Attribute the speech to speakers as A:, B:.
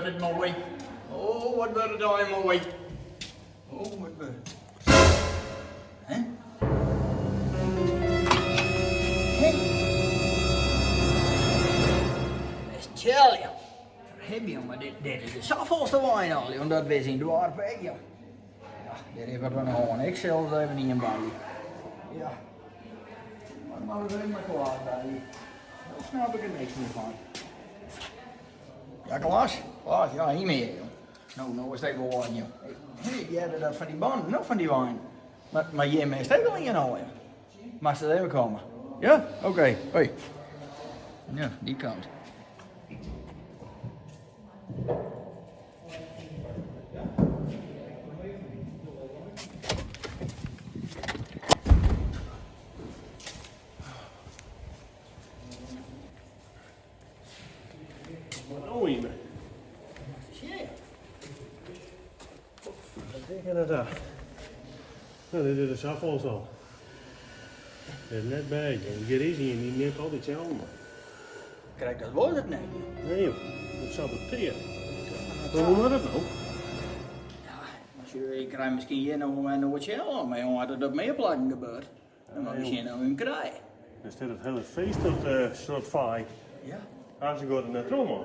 A: wurdt it moai. Oh, wat wurdt it allegear moai. Oh, wat wurdt it. Hè? Hè? Best jong. Ferhip, jong, mar dit, dit is de safolste wein al, jong. Dat wis yn doarp ek, jong. Ja, dêr is wat oan de hân. Ik sil ris even ien belje. Ja. Maar moat ik even mei Klaas belje. Dêr snap ik der niks mear fan. Ja, Klaas? Klaas, ja, hier mear, jong. No, no is it even wâlden, jong. Ik hearde dat fan dy bannen, no fan dy wein. Mar, mar jim is ek al ien al, ja. Moatst it even komme? Ja? Oké, hoi. Ja, dy kant.
B: Wat no, Yme? Inderdaad. No, dit is de safolste al. Dit is net bêst. Hjir is ien, dy nimt altyd itselde mei.
A: Krekt dat wol it net.
B: Nee joh, dat saboteert. Maar hoe moat it no?
A: Ja, ik krij miskien hjir no in oartsjel mar jonge, as it op mear plakken gebeurt, dan moat ik sjen oft we him krije.
B: Dan stiet it hiele feest op de slotfaai.
A: Ja.
B: Hartstikke goed net troch man.